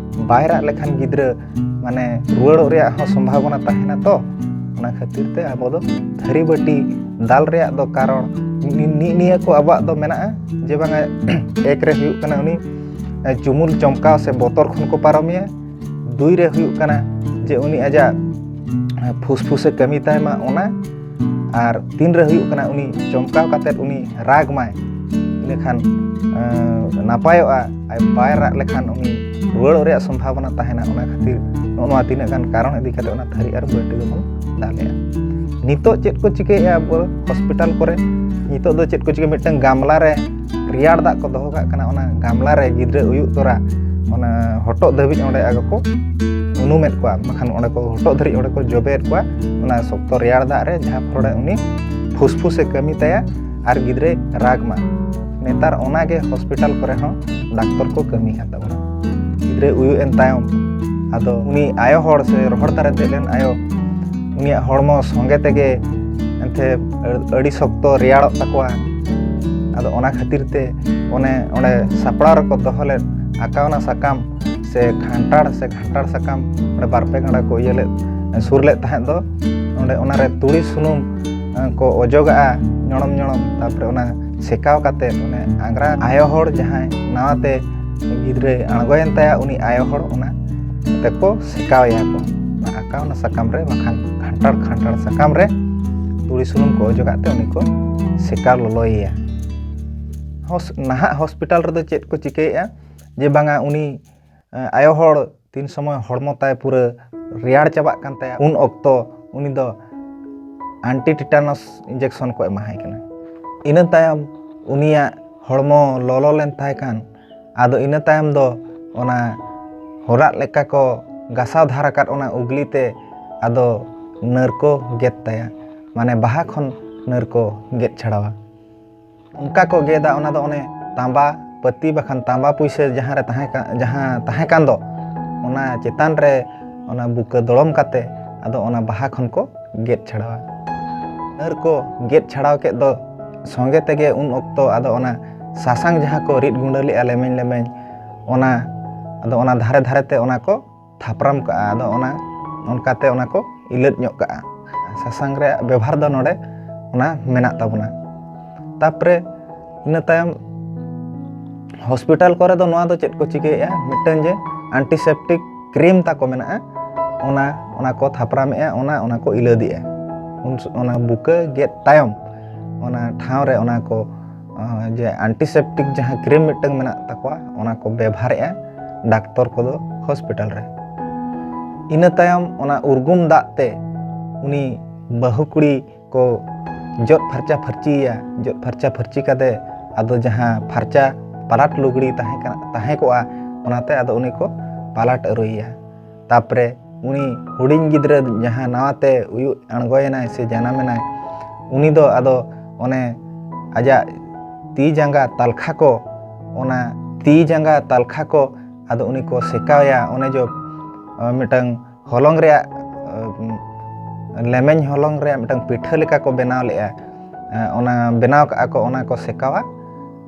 ᱵᱟᱭ ᱨᱟᱜ ᱞᱮᱠᱷᱟᱱ ᱜᱤᱫᱽᱨᱟᱹ ᱢᱟᱱᱮ ᱨᱩᱣᱟᱹᱲᱚᱜ ᱨᱮᱭᱟᱜ ᱦᱚᱸ ᱥᱚᱢᱵᱷᱟᱵᱚᱱᱟ ᱛᱟᱦᱮᱱᱟ᱾ ᱛᱚ ᱚᱱᱟ ᱠᱷᱟᱹᱛᱤᱨ ᱛᱮ ᱟᱵᱚ ᱫᱚ ᱛᱷᱟᱹᱨᱤ ᱵᱟᱹᱴᱤ ᱫᱟᱞ ᱨᱮᱭᱟᱜ ᱫᱚ ᱠᱟᱨᱚᱱ ᱱᱤ-, ᱱᱤ-, ᱱᱤᱭᱟᱹ ᱠᱚ ᱟᱵᱚᱣᱟᱜ ᱫᱚ ᱢᱮᱱᱟᱜᱼᱟ ᱡᱮ ᱵᱟᱝᱟ, ᱮᱠ ᱨᱮ ᱦᱩᱭᱩᱜ ᱠᱟᱱᱟ ᱩᱱᱤ ᱡᱩᱢᱩᱞ ᱪᱚᱢᱠᱟᱣ ᱥᱮ ᱵᱚᱛᱚᱨ ᱠᱷᱚᱱ ᱠᱚ ᱯᱟᱨᱚᱢᱮᱭᱟ, ᱫᱩᱭ ᱨᱮ ᱦᱩᱭᱩᱜ ᱠᱟᱱᱟ ᱡᱮ ᱩᱱᱤ ᱟᱡᱟᱜ ᱯᱷᱩᱥᱯᱷᱩᱥᱮ ᱠᱟᱹᱢᱤ ᱛᱟᱭ ᱢᱟ ᱚᱱᱟ, ᱟᱨ ᱛᱤᱱ ᱨᱮ ᱦᱩᱭᱩᱜ ᱠᱟᱱᱟ ᱩᱱᱤ ᱪᱚᱢᱠᱟᱣ ᱠᱟᱛᱮᱫ ᱩᱱᱤ ᱨᱟᱜᱽ ᱢᱟᱭ, ᱤᱱᱟᱹᱠᱷᱟᱱ ᱱᱟᱯᱟᱭᱚᱜᱼᱟ᱾ ᱟᱡ ᱵᱟᱭ ᱨᱟᱜ ᱞᱮᱠᱷᱟᱱ ᱩᱱᱤ ᱨᱩᱣᱟᱹᱲᱚᱜ ᱨᱮᱭᱟᱜ ᱥᱚᱢᱵᱷᱟᱵᱚᱱᱟ ᱛᱟᱦᱮᱱᱟ᱾ ᱚᱱᱟ ᱠᱷᱟᱹᱛᱤᱨ ᱱᱚᱜᱼᱚ ᱱᱚᱣᱟ ᱛᱤᱱᱟᱹᱜ ᱜᱟᱱ ᱠᱟᱨᱚᱱ ᱤᱫᱤ ᱠᱟᱛᱮ ᱚᱱᱟ ᱛᱷᱟᱹᱨᱤ ᱟᱨ ᱵᱟᱹᱴᱤ ᱫᱚᱵᱚᱱ ᱫᱟᱞᱮᱜᱼᱟ᱾ ᱱᱤᱛᱚᱜ ᱪᱮᱫ ᱠᱚ ᱪᱤᱠᱟᱹᱭᱮᱫᱼᱟ ᱟᱵᱚ ᱦᱚᱥᱯᱤᱴᱟᱞ ᱠᱚᱨᱮ? ᱱᱤᱛᱚᱜ ᱫᱚ ᱪᱮᱫ ᱠᱚ ᱪᱤᱠᱟᱹ, ᱢᱤᱫᱴᱟᱝ ᱜᱟᱢᱞᱟ ᱨᱮ ᱨᱮᱭᱟᱲ ᱫᱟᱜ ᱠᱚ ᱫᱚᱦᱚ ᱠᱟᱜ ᱠᱟᱱᱟ᱾ ᱚᱱᱟ ᱜᱟᱢᱞᱟ ᱨᱮ ᱜᱤᱫᱽᱨᱟᱹ ᱩᱭᱩᱜ ᱛᱚᱨᱟ ᱚᱱᱟ ᱦᱚᱴᱚᱜ ᱫᱷᱟᱹᱵᱤᱡ ᱚᱸᱰᱮ ᱟᱫᱚ ᱠᱚ ᱩᱱᱩᱢᱮᱫ ᱠᱚᱣᱟ, ᱵᱟᱠᱷᱟᱱ ᱚᱸᱰᱮ ᱠᱚ ᱦᱚᱴᱚᱜ ᱫᱷᱟᱹᱨᱤᱡ ᱚᱸᱰᱮ ᱠᱚ ᱡᱚᱵᱮᱭᱮᱫ ᱠᱚᱣᱟ ᱚᱱᱟ ᱥᱚᱠᱛᱚ ᱨᱮᱭᱟᱲ ᱫᱟᱜ ᱨᱮ, ᱡᱟᱦᱟᱸ ᱯᱷᱚᱞᱚ ᱨᱮ ᱩᱱᱤ ᱯᱷᱩᱥᱯᱷᱩᱥᱮ ᱠᱟᱹᱢᱤ ᱛᱟᱭᱟ ᱟᱨ ᱜᱤᱫᱽᱨᱟᱹᱭ ᱨᱟᱜᱽ ᱢᱟ᱾ ᱱᱮᱛᱟᱨ ᱚᱱᱟᱜᱮ ᱦᱚᱥᱯᱤᱴᱟᱞ ᱠᱚᱨᱮ ᱦᱚᱸ ᱰᱟᱠᱛᱚᱨ ᱠᱚ ᱠᱟᱹᱢᱤ ᱠᱟᱱ ᱛᱟᱵᱚᱱᱟ᱾ ᱜᱤᱫᱽᱨᱟᱹ ᱩᱭᱩᱜ ᱮᱱ ᱛᱟᱭᱚᱢ ᱟᱫᱚ ᱩᱱᱤ ᱟᱭᱳ ᱦᱚᱲ ᱥᱮ ᱨᱚᱦᱚᱲ ᱫᱟᱨᱮ ᱫᱮᱡ ᱞᱮᱱ ᱟᱭᱳ, ᱩᱱᱤᱭᱟᱜ ᱦᱚᱲᱢᱚ ᱥᱚᱸᱜᱮ ᱛᱮᱜᱮ ᱮᱱᱛᱮ ᱟᱹᱰᱤ ᱥᱚᱠᱛᱚ ᱨᱮᱭᱟᱲᱚᱜ ᱛᱟᱠᱚᱣᱟ᱾ ᱟᱫᱚ ᱚᱱᱟ ᱠᱷᱟᱹᱛᱤᱨ ᱛᱮ ᱚᱱᱮ ᱚᱸᱰᱮ ᱥᱟᱯᱲᱟᱣ ᱨᱮᱠᱚ ᱫᱚᱦᱚ ᱞᱮᱫ ᱟᱠᱟᱣᱱᱟ ᱥᱟᱠᱟᱢ ᱥᱮ ᱠᱷᱟᱱᱴᱟᱲ ᱥᱮ ᱜᱷᱟᱱᱴᱟᱲ ᱥᱟᱠᱟᱢ ᱚᱸᱰᱮ ᱵᱟᱨ ᱯᱮ ᱜᱟᱸᱰᱟ ᱠᱚ ᱤᱭᱟᱹ ᱞᱮᱫ, ᱥᱩᱨ ᱞᱮᱫ ᱛᱟᱦᱮᱸᱫ ᱫᱚ, ᱚᱸᱰᱮ ᱚᱱᱟᱨᱮ ᱛᱩᱲᱤ ᱥᱩᱱᱩᱢ ᱠᱚ ᱚᱡᱚᱜᱟᱜᱼᱟ ᱧᱚᱲᱚᱢ ᱧᱚᱲᱚᱢ᱾ ᱛᱟᱨᱯᱚᱨᱮ ᱚᱱᱟ ᱥᱮᱠᱟᱣ ᱠᱟᱛᱮ ᱚᱱᱮ ᱟᱜᱽᱨᱟ ᱟᱭᱳ ᱦᱚᱲ ᱡᱟᱦᱟᱸᱭ ᱱᱟᱣᱟᱛᱮ ᱜᱤᱫᱽᱨᱟᱹᱭ ᱟᱬᱜᱚᱭᱮᱱ ᱛᱟᱭᱟ, ᱩᱱᱤ ᱟᱭᱳ ᱦᱚᱲ ᱚᱱᱟ ᱛᱮᱠᱚ ᱥᱮᱠᱟᱣ ᱮᱭᱟ ᱠᱚ᱾ ᱚᱱᱟ ᱟᱠᱟᱣᱱᱟ ᱥᱟᱠᱟᱢ ᱨᱮ, ᱵᱟᱠᱷᱟᱱ ᱠᱷᱟᱱᱴᱟᱲ ᱠᱷᱟᱱᱴᱟᱲ ᱥᱟᱠᱟᱢ ᱨᱮ ᱛᱩᱲᱤ ᱥᱩᱱᱩᱢ ᱠᱚ ᱚᱡᱚᱜᱟᱜ ᱛᱮ ᱩᱱᱤ ᱠᱚ ᱥᱮᱠᱟᱣ ᱞᱚᱞᱚᱭᱮᱭᱟ᱾ ᱦᱚᱥ-, ᱱᱟᱦᱟᱜ ᱦᱚᱥᱯᱤᱴᱟᱞ ᱨᱮᱫᱚ ᱪᱮᱫ ᱠᱚ ᱪᱤᱠᱟᱹᱭᱮᱫᱼᱟ ᱡᱮ ᱵᱟᱝᱟ ᱩᱱᱤ, ᱮ, ᱟᱭᱳ ᱦᱚᱲ ᱛᱤᱱ ᱥᱚᱢᱚᱭ ᱦᱚᱲᱢᱚ ᱛᱟᱭ ᱯᱩᱨᱟᱹ ᱨᱮᱭᱟᱲ ᱪᱟᱵᱟᱜ ᱠᱟᱱ ᱛᱟᱭᱟ, ᱩᱱ ᱚᱠᱛᱚ ᱩᱱᱤ ᱫᱚ ᱟᱱᱴᱤ ᱴᱤᱴᱟᱱᱚᱥ ᱤᱧᱡᱮᱠᱥᱚᱱ ᱠᱚ ᱮᱢᱟᱦᱟᱭ ᱠᱟᱱᱟ᱾ ᱤᱱᱟᱹ ᱛᱟᱭᱚᱢ ᱩᱱᱤᱭᱟᱜ ᱦᱚᱲᱢᱚ ᱞᱚᱞᱚ ᱞᱮᱱ ᱛᱟᱦᱮᱸ ᱠᱷᱟᱱ, ᱟᱫᱚ ᱤᱱᱟᱹ ᱛᱟᱭᱚᱢ ᱫᱚ ᱚᱱᱟ ᱦᱚᱨᱟᱜ ᱞᱮᱠᱟ ᱠᱚ ᱜᱟᱥᱟᱣ ᱫᱷᱟᱨ ᱟᱠᱟᱫ ᱚᱱᱟ ᱩᱜᱽᱞᱤ ᱛᱮ ᱟᱫᱚ ᱱᱟᱹᱨ ᱠᱚ ᱜᱮᱫ ᱛᱟᱭᱟ, ᱢᱟᱱᱮ ᱵᱟᱦᱟ ᱠᱷᱚᱱ ᱱᱟᱹᱨ ᱠᱚ ᱜᱮᱫ ᱪᱷᱟᱲᱟᱣᱟ᱾ ᱚᱱᱠᱟ ᱠᱚ ᱜᱮᱫᱟ, ᱚᱱᱟ ᱫᱚ ᱚᱱᱮ ᱛᱟᱸᱵᱟ ᱯᱟᱹᱛᱤ ᱵᱟᱠᱷᱟᱱ ᱛᱟᱸᱵᱟ ᱯᱩᱭᱥᱟᱹ ᱡᱟᱦᱟᱸ ᱨᱮ ᱛᱟᱦᱮᱸ ᱠᱟ-, ᱡᱟᱦᱟᱸ ᱛᱟᱦᱮᱸ ᱠᱟᱱ ᱫᱚ, ᱚᱱᱟ ᱪᱮᱛᱟᱱ ᱨᱮ ᱚᱱᱟ ᱵᱩᱠᱟᱹ ᱫᱚᱲᱚᱢ ᱠᱟᱛᱮ ᱟᱫᱚ ᱚᱱᱟ ᱵᱟᱦᱟ ᱠᱷᱚᱱ ᱠᱚ ᱜᱮᱫ ᱪᱷᱟᱲᱟᱣᱟ᱾ ᱱᱟᱹᱨ ᱠᱚ ᱜᱮᱫ ᱪᱷᱟᱲᱟᱣ ᱠᱮᱫ ᱫᱚ ᱥᱚᱸᱜᱮ ᱛᱮᱜᱮ ᱩᱱ ᱚᱠᱛᱚ ᱟᱫᱚ ᱚᱱᱟ ᱥᱟᱥᱟᱝ ᱡᱟᱦᱟᱸ ᱠᱚ ᱨᱤᱫ ᱜᱩᱸᱰᱟᱹ ᱞᱮᱜᱼᱟ ᱞᱮᱢᱮᱧ ᱞᱮᱢᱮᱧ, ᱚᱱᱟ ᱟᱫᱚ ᱚᱱᱟ ᱫᱷᱟᱨᱮ ᱫᱷᱟᱨᱮ ᱛᱮ ᱚᱱᱟ ᱠᱚ ᱛᱷᱟᱯᱨᱟᱢ ᱠᱟᱜᱼᱟ᱾ ᱟᱫᱚ ᱚᱱᱟ ᱚᱱᱠᱟᱛᱮ ᱚᱱᱟ ᱠᱚ ᱤᱞᱟᱹᱫ ᱧᱚᱜ ᱠᱟᱜᱼᱟ᱾ ᱥᱟᱥᱟᱝ ᱨᱮᱭᱟᱜ ᱵᱮᱵᱷᱟᱨ ᱫᱚ ᱱᱚᱰᱮ ᱚᱱᱟ ᱢᱮᱱᱟᱜ ᱛᱟᱵᱚᱱᱟ᱾ ᱛᱟᱯᱚᱨᱮ ᱤᱱᱟᱹ ᱛᱟᱭᱚᱢ ᱦᱚᱥᱯᱤᱴᱟᱞ ᱠᱚᱨᱮ ᱫᱚ ᱱᱚᱣᱟ ᱫᱚ ᱪᱮᱫ ᱠᱚ ᱪᱤᱠᱟᱹᱭᱮᱫᱼᱟ, ᱢᱤᱫᱴᱟᱝ ᱡᱮ ᱟᱱᱴᱤᱥᱮᱯᱴᱤᱠ ᱠᱨᱤᱢ ᱛᱟᱠᱚ ᱢᱮᱱᱟᱜᱼᱟ, ᱚᱱᱟ, ᱚᱱᱟ ᱠᱚ ᱛᱷᱟᱯᱨᱟᱢᱮᱜᱼᱟ, ᱚᱱᱟ, ᱚᱱᱟ ᱠᱚ ᱤᱞᱟᱹᱫᱮᱜᱼᱟ᱾ ᱩᱱ ᱥᱚ-, ᱚᱱᱟ ᱵᱩᱠᱟᱹ ᱜᱮᱫ ᱛᱟᱭᱚᱢ ᱚᱱᱟ ᱴᱷᱟᱶ ᱨᱮ ᱚᱱᱟ ᱠᱚ ᱡᱮ ᱮᱱᱴᱤᱥᱮᱯᱴᱤᱠ ᱡᱟᱦᱟᱸ ᱠᱨᱤᱢ ᱢᱤᱫᱴᱟᱝ ᱢᱮᱱᱟᱜ ᱛᱟᱠᱚᱣᱟ, ᱚᱱᱟ ᱠᱚ ᱵᱮᱵᱷᱟᱨᱮᱜᱼᱟ ᱰᱟᱠᱛᱚᱨ ᱠᱚᱫᱚ ᱦᱚᱥᱯᱤᱴᱟᱞ ᱨᱮ᱾ ᱤᱱᱟᱹ ᱛᱟᱭᱚᱢ ᱚᱱᱟ ᱩᱨᱜᱩᱢ ᱫᱟᱜ ᱛᱮ ᱩᱱᱤ ᱵᱟᱹᱦᱩ ᱠᱩᱲᱤ ᱠᱚ ᱡᱚᱫ ᱯᱷᱟᱨᱪᱟ ᱯᱷᱟᱹᱨᱪᱤᱭᱮᱭᱟ᱾ ᱡᱚᱫ ᱯᱷᱟᱨᱪᱟ ᱯᱷᱟᱹᱨᱪᱤ ᱠᱟᱛᱮ ᱟᱫᱚ ᱡᱟᱦᱟᱸ ᱯᱷᱟᱨᱪᱟ ᱯᱟᱞᱟᱴ ᱞᱩᱜᱽᱲᱤ ᱛᱟᱦᱮᱸ ᱠᱟᱱᱟ, ᱛᱟᱦᱮᱸ ᱠᱚᱜᱼᱟ, ᱚᱱᱟᱛᱮ ᱟᱫᱚ ᱩᱱᱤ ᱠᱚ ᱯᱟᱞᱟᱴ ᱟᱹᱨᱩᱭᱮᱭᱟ᱾ ᱛᱟᱯᱚᱨᱮ ᱩᱱᱤ ᱦᱩᱰᱤᱧ ᱜᱤᱫᱽᱨᱟᱹ ᱡᱟᱦᱟᱸ ᱱᱟᱣᱟᱛᱮ ᱩᱭᱩᱜ ᱟᱬᱜᱚᱭᱮᱱᱟᱭ ᱥᱮ ᱡᱟᱱᱟᱢᱮᱱᱟᱭ, ᱩᱱᱤ ᱫᱚ ᱟᱫᱚ ᱚᱱᱮ ᱟᱡᱟᱜ ᱛᱤ ᱡᱟᱸᱜᱟ ᱛᱟᱞᱠᱷᱟ ᱠᱚ, ᱚᱱᱟ ᱛᱤ ᱡᱟᱸᱜᱟ ᱛᱟᱞᱠᱷᱟ ᱠᱚ ᱟᱫᱚ ᱩᱱᱤ ᱠᱚ ᱥᱮᱠᱟᱣᱮᱭᱟ᱾ ᱚᱱᱮ ᱡᱚ ᱢᱤᱫᱴᱟᱝ ᱦᱚᱞᱚᱝ ᱨᱮᱭᱟᱜ ᱞᱮᱢᱮᱧ ᱦᱚᱞᱚᱝ ᱨᱮᱭᱟᱜ ᱢᱤᱫᱴᱟᱝ ᱯᱤᱴᱷᱟᱹ ᱞᱮᱠᱟ ᱠᱚ ᱵᱮᱱᱟᱣ ᱞᱮᱫᱼᱟ᱾ ᱚᱱᱟ ᱵᱮᱱᱟᱣ ᱠᱟᱜᱼᱟ ᱠᱚ, ᱚᱱᱟ ᱠᱚ ᱥᱮᱠᱟᱣᱟ᱾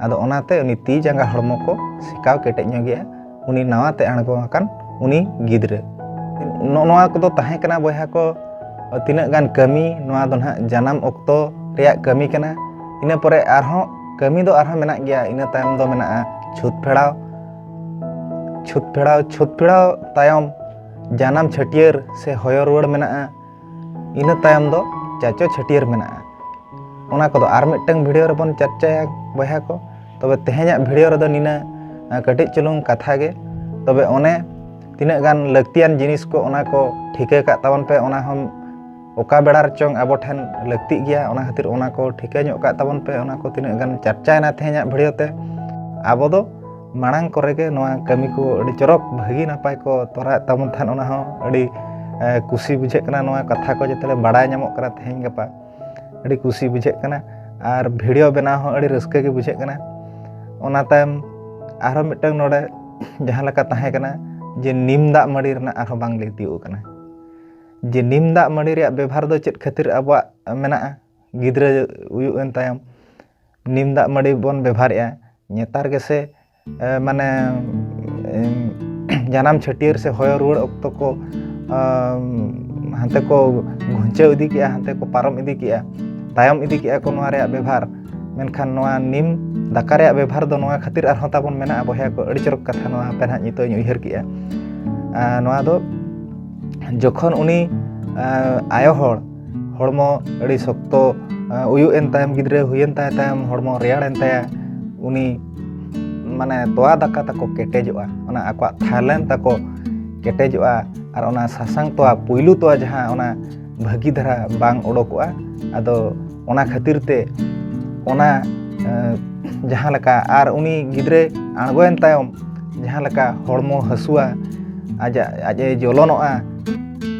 ᱟᱫᱚ ᱚᱱᱟᱛᱮ ᱩᱱᱤ ᱛᱤ ᱡᱟᱸᱜᱟ ᱦᱚᱲᱢᱚ ᱠᱚ ᱥᱮᱠᱟᱣ ᱠᱮᱴᱮᱡ ᱧᱚᱜᱮᱜᱼᱟ᱾ ᱩᱱᱤ ᱱᱟᱣᱟ ᱛᱮ ᱟᱬᱜᱚ ᱟᱠᱟᱱ ᱩᱱᱤ ᱜᱤᱫᱽᱨᱟᱹ᱾ ᱱᱚᱜᱼᱚ ᱱᱚᱣᱟ ᱠᱚᱫᱚ ᱛᱟᱦᱮᱸ ᱠᱟᱱᱟ ᱵᱚᱭᱦᱟ ᱠᱚ, ᱛᱤᱱᱟᱹᱜ ᱜᱟᱱ ᱠᱟᱹᱢᱤ, ᱱᱚᱣᱟ ᱫᱚ ᱱᱟᱦᱟᱜ ᱡᱟᱱᱟᱢ ᱚᱠᱛᱚ ᱨᱮᱭᱟᱜ ᱠᱟᱹᱢᱤ ᱠᱟᱱᱟ᱾ ᱤᱱᱟᱹ ᱯᱚᱨᱮ ᱟᱨᱦᱚᱸ ᱠᱟᱹᱢᱤ ᱫᱚ ᱟᱨᱦᱚᱸ ᱢᱮᱱᱟᱜ ᱜᱮᱭᱟ᱾ ᱤᱱᱟᱹ ᱛᱟᱭᱚᱢ ᱫᱚ ᱢᱮᱱᱟᱜᱼᱟ ᱪᱷᱩᱛ ᱯᱷᱮᱲᱟᱣ᱾ ᱪᱷᱩᱛ ᱯᱷᱮᱲᱟᱣ, ᱪᱷᱩᱛ ᱯᱷᱮᱲᱟᱣ ᱛᱟᱭᱚᱢ ᱡᱟᱱᱟᱢ ᱪᱷᱟᱹᱴᱭᱟᱹᱨ ᱥᱮ ᱦᱚᱭᱚ ᱨᱩᱣᱟᱹᱲ ᱢᱮᱱᱟᱜᱼᱟ᱾ ᱤᱱᱟᱹ ᱛᱟᱭᱚᱢ ᱫᱚ ᱪᱟᱪᱚ ᱪᱷᱟᱹᱴᱭᱟᱹᱨ ᱢᱮᱱᱟᱜᱼᱟ᱾ ᱚᱱᱟ ᱠᱚᱫᱚ ᱟᱨ ᱢᱤᱫᱴᱟᱝ ᱵᱷᱤᱰᱤᱭᱳ ᱨᱮᱵᱚᱱ ᱪᱟᱨᱪᱟᱭᱟ ᱵᱚᱭᱦᱟ ᱠᱚ᱾ ᱛᱚᱵᱮ ᱛᱮᱦᱮᱧᱟᱜ ᱵᱷᱤᱰᱤᱭᱳ ᱨᱮᱫᱚ ᱱᱤᱱᱟᱹᱜ ᱠᱟᱹᱴᱤᱡ ᱪᱩᱞᱩᱝ ᱠᱟᱛᱷᱟ ᱜᱮ᱾ ᱛᱚᱵᱮ ᱚᱱᱮ ᱛᱤᱱᱟᱹᱜ ᱜᱟᱱ ᱞᱟᱹᱠᱛᱤᱭᱟᱱ ᱡᱤᱱᱤᱥ ᱠᱚ, ᱚᱱᱟ ᱠᱚ ᱴᱷᱤᱠᱟᱹ ᱠᱟᱜ ᱛᱟᱵᱚᱱ ᱯᱮ᱾ ᱚᱱᱟ ᱦᱚᱸ ᱚᱠᱟ ᱵᱮᱲᱟ ᱨᱮᱪᱚᱝ ᱟᱵᱚ ᱴᱷᱮᱱ ᱞᱟᱹᱠᱛᱤᱜ ᱜᱮᱭᱟ, ᱚᱱᱟ ᱠᱷᱟᱹᱛᱤᱨ ᱚᱱᱟ ᱠᱚ ᱴᱷᱤᱠᱟᱹ ᱧᱚᱜ ᱠᱟᱜ ᱛᱟᱵᱚᱱ ᱯᱮ᱾ ᱚᱱᱟ ᱠᱚ ᱛᱤᱱᱟᱹᱜ ᱜᱟᱱ ᱪᱟᱨᱪᱟᱭᱮᱱᱟ ᱛᱮᱦᱮᱧᱟᱜ ᱵᱷᱤᱰᱤᱭᱳ ᱛᱮ, ᱟᱵᱚ ᱫᱚ ᱢᱟᱲᱟᱝ ᱠᱚᱨᱮ ᱜᱮ ᱱᱚᱣᱟ ᱠᱟᱹᱢᱤ ᱠᱚ ᱟᱹᱰᱤ ᱪᱚᱨᱚᱠ ᱵᱷᱟᱹᱜᱤ ᱱᱟᱯᱟᱭ ᱠᱚ ᱛᱚᱨᱟᱣᱮᱫ ᱛᱟᱵᱚᱱ ᱛᱟᱦᱮᱸᱫ᱾ ᱚᱱᱟ ᱦᱚᱸ ᱟᱹᱰᱤ ᱠᱩᱥᱤ ᱵᱩᱡᱷᱟᱹᱜ ᱠᱟᱱᱟ᱾ ᱱᱚᱣᱟ ᱠᱟᱛᱷᱟ ᱠᱚ ᱡᱮᱛᱮ ᱵᱟᱲᱟᱭ ᱧᱟᱢᱚᱜ ᱠᱟᱱᱟ ᱛᱮᱦᱮᱧ ᱜᱟᱯᱟ, ᱟᱹᱰᱤ ᱠᱩᱥᱤ ᱵᱩᱡᱷᱟᱹᱜ ᱠᱟᱱᱟ᱾ ᱟᱨ ᱵᱷᱤᱰᱤᱭᱳ ᱵᱮᱱᱟᱣ ᱦᱚᱸ ᱟᱹᱰᱤ ᱨᱟᱹᱥᱠᱟᱹ ᱜᱮ ᱵᱩᱡᱷᱟᱹᱜ ᱠᱟᱱᱟ᱾ ᱚᱱᱟ ᱛᱟᱭᱚᱢ ᱟᱨᱦᱚᱸ ᱢᱤᱫᱴᱟᱝ ᱱᱚᱰᱮ ᱡᱟᱦᱟᱸ ᱞᱮᱠᱟ ᱛᱟᱦᱮᱸ ᱠᱟᱱᱟ ᱡᱮ ᱱᱤᱢ ᱫᱟᱜ ᱢᱟᱹᱰᱤ ᱨᱮᱱᱟᱜ ᱟᱨᱦᱚᱸ ᱵᱟᱝ ᱞᱟᱹᱭ ᱛᱤᱭᱳᱜ ᱠᱟᱱᱟ ᱡᱮ ᱱᱤᱢ ᱫᱟᱜ ᱢᱟᱹᱰᱤ ᱨᱮᱭᱟᱜ ᱵᱮᱵᱷᱟᱨ ᱫᱚ ᱪᱮᱫ ᱠᱷᱟᱹᱛᱤᱨ ᱟᱵᱚᱣᱟᱜ ᱢᱮᱱᱟᱜᱼᱟ᱾ ᱜᱤᱫᱽᱨᱟᱹ ᱩᱭᱩᱜ ᱮᱱ ᱛᱟᱭᱚᱢ ᱱᱤᱢ ᱫᱟᱜ ᱢᱟᱹᱰᱤ ᱵᱚᱱ ᱵᱮᱵᱷᱟᱨᱮᱜᱼᱟ᱾ ᱱᱮᱛᱟᱨ ᱜᱮᱥᱮ ᱢᱟᱱᱮ ᱡᱟᱱᱟᱢ ᱪᱷᱟᱹᱴᱭᱟᱹᱨ ᱥᱮ ᱦᱚᱭᱚ ᱨᱩᱣᱟᱹᱲ ᱚᱠᱛᱚ ᱠᱚ ᱦᱟᱱᱛᱮ ᱠᱚ ᱜᱷᱩᱧᱪᱟᱹᱣ ᱤᱫᱤ ᱠᱮᱜᱼᱟ, ᱦᱟᱱᱛᱮ ᱠᱚ ᱯᱟᱨᱚᱢ ᱤᱫᱤ ᱠᱮᱜᱼᱟ, ᱛᱟᱭᱚᱢ ᱤᱫᱤ ᱠᱮᱜᱼᱟ ᱠᱚ ᱱᱚᱣᱟ ᱨᱮᱭᱟᱜ ᱵᱮᱵᱷᱟᱨ᱾ ᱢᱮᱱᱠᱷᱟᱱ ᱱᱚᱣᱟ ᱱᱤᱢ ᱫᱟᱠᱟ ᱨᱮᱭᱟᱜ ᱵᱮᱵᱷᱟᱨ ᱫᱚ ᱱᱚᱣᱟ ᱠᱷᱟᱹᱛᱤᱨ ᱟᱨᱦᱚᱸ ᱛᱟᱵᱚᱱ ᱢᱮᱱᱟᱜᱼᱟ ᱵᱚᱭᱦᱟ ᱠᱚ, ᱟᱹᱰᱤ ᱪᱚᱨᱚᱠ ᱠᱟᱛᱷᱟ ᱱᱚᱣᱟ ᱦᱟᱯᱮ ᱱᱟᱦᱟᱜ ᱱᱤᱛᱚᱜ ᱤᱧ ᱩᱭᱦᱟᱹᱨ ᱠᱮᱜᱼᱟ᱾ ᱱᱚᱣᱟ ᱫᱚ ᱡᱚᱠᱷᱚᱱ ᱩᱱᱤ ᱟᱭᱳ ᱦᱚᱲ ᱦᱚᱲᱢᱚ ᱟᱹᱰᱤ ᱥᱚᱠᱛᱚ ᱩᱭᱩᱜ ᱮᱱ ᱛᱟᱭᱚᱢ, ᱜᱤᱫᱽᱨᱟᱹ ᱦᱩᱭᱮᱱ ᱛᱟᱭ ᱛᱟᱭᱚᱢ, ᱦᱚᱲᱢᱚ ᱨᱮᱭᱟᱲ ᱮᱱ ᱛᱟᱭᱟ, ᱩᱱᱤ ᱢᱟᱱᱮ ᱛᱚᱣᱟ ᱫᱟᱠᱟ ᱛᱟᱠᱚ ᱠᱮᱴᱮᱡᱚᱜᱼᱟ, ᱚᱱᱟ ᱟᱠᱚᱣᱟᱜ ᱛᱷᱟᱞᱮᱱ ᱛᱟᱠᱚ ᱠᱮᱴᱮᱡᱚᱜᱼᱟ᱾ ᱟᱨ ᱚᱱᱟ ᱥᱟᱥᱟᱝ ᱛᱚᱣᱟ, ᱯᱩᱭᱞᱩ ᱛᱚᱣᱟ ᱡᱟᱦᱟᱸ, ᱚᱱᱟ ᱵᱷᱟᱹᱜᱤ ᱫᱷᱟᱨᱟ ᱵᱟᱝ ᱚᱰᱚᱠᱚᱜᱼᱟ᱾ ᱟᱫᱚ ᱚᱱᱟ ᱠᱷᱟᱹᱛᱤᱨ ᱛᱮ ᱚᱱᱟ ᱡᱟᱦᱟᱸ ᱞᱮᱠᱟ, ᱟᱨ ᱩᱱᱤ ᱜᱤᱫᱽᱨᱟᱹ ᱟᱬᱜᱚᱭᱮᱱ ᱛᱟᱭᱚᱢ ᱡᱟᱦᱟᱸ ᱞᱮᱠᱟ ᱦᱚᱲᱢᱚ ᱦᱟᱹᱥᱩᱣᱟ, ᱟᱡᱟᱜ ᱟᱡ ᱮ ᱡᱚᱞᱚᱱᱚᱜᱼᱟ,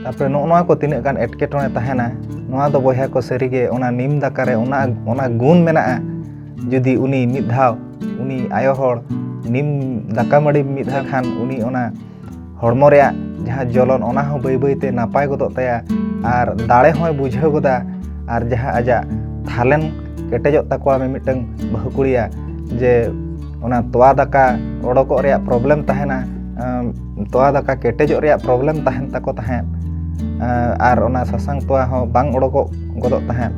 ᱛᱟᱨᱯᱚᱨᱮ ᱱᱚᱜᱼᱚ ᱱᱚᱣᱟ ᱠᱚ ᱛᱤᱱᱟᱹᱜ ᱜᱟᱱ ᱮᱴᱠᱮᱴᱚᱬᱮ ᱛᱟᱦᱮᱱᱟ, ᱱᱚᱣᱟ ᱫᱚ ᱵᱚᱭᱦᱟ ᱠᱚ ᱥᱟᱹᱨᱤᱜᱮ ᱚᱱᱟ ᱱᱤᱢ ᱫᱟᱠᱟ ᱨᱮ ᱚᱱᱟ ᱚᱱᱟ ᱜᱩᱱ ᱢᱮᱱᱟᱜᱼᱟ᱾ ᱡᱩᱫᱤ ᱩᱱᱤ ᱢᱤᱫ ᱫᱷᱟᱣ, ᱩᱱᱤ ᱟᱭᱳ ᱦᱚᱲ ᱱᱤᱢ ᱫᱟᱠᱟ ᱢᱟᱹᱰᱤ ᱢᱤᱫ ᱫᱷᱟᱣ ᱠᱷᱟᱱ, ᱩᱱᱤ ᱚᱱᱟ ᱦᱚᱲᱢᱚ ᱨᱮᱭᱟᱜ ᱡᱟᱦᱟᱸ ᱡᱚᱞᱚᱱ, ᱚᱱᱟ ᱦᱚᱸ ᱵᱟᱹᱭ ᱵᱟᱹᱭ ᱛᱮ ᱱᱟᱯᱟᱭ ᱜᱚᱫᱚᱜ ᱛᱟᱭᱟ᱾ ᱟᱨ ᱫᱟᱲᱮ ᱦᱚᱸᱭ ᱵᱩᱡᱷᱟᱹᱣ ᱜᱚᱫᱟ᱾ ᱟᱨ ᱡᱟᱦᱟᱸ ᱟᱡᱟᱜ ᱛᱷᱟᱞᱮᱱ ᱠᱮᱴᱮᱡᱚᱜ ᱛᱟᱠᱚᱣᱟ ᱢᱤᱢᱤᱫᱴᱟᱝ ᱵᱟᱹᱦᱩ ᱠᱩᱲᱤᱭᱟᱜ, ᱡᱮ ᱚᱱᱟ ᱛᱚᱣᱟ ᱫᱟᱠᱟ ᱚᱰᱚᱠᱚᱜ ᱨᱮᱭᱟᱜ ᱯᱨᱚᱵᱞᱮᱢ ᱛᱟᱦᱮᱱᱟ, ᱮᱸ, ᱛᱚᱣᱟ ᱫᱟᱠᱟ ᱠᱮᱴᱮᱡᱚᱜ ᱨᱮᱭᱟᱜ ᱯᱨᱚᱵᱞᱮᱢ ᱛᱟᱦᱮᱱ ᱛᱟᱠᱚ ᱛᱟᱦᱮᱸᱫ, ᱮᱸ, ᱟᱨ ᱚᱱᱟ ᱥᱟᱥᱟᱝ ᱛᱚᱣᱟ ᱦᱚᱸ ᱵᱟᱝ ᱚᱰᱚᱠᱚᱜ ᱜᱚᱫᱚᱜ ᱛᱟᱦᱮᱸᱫ᱾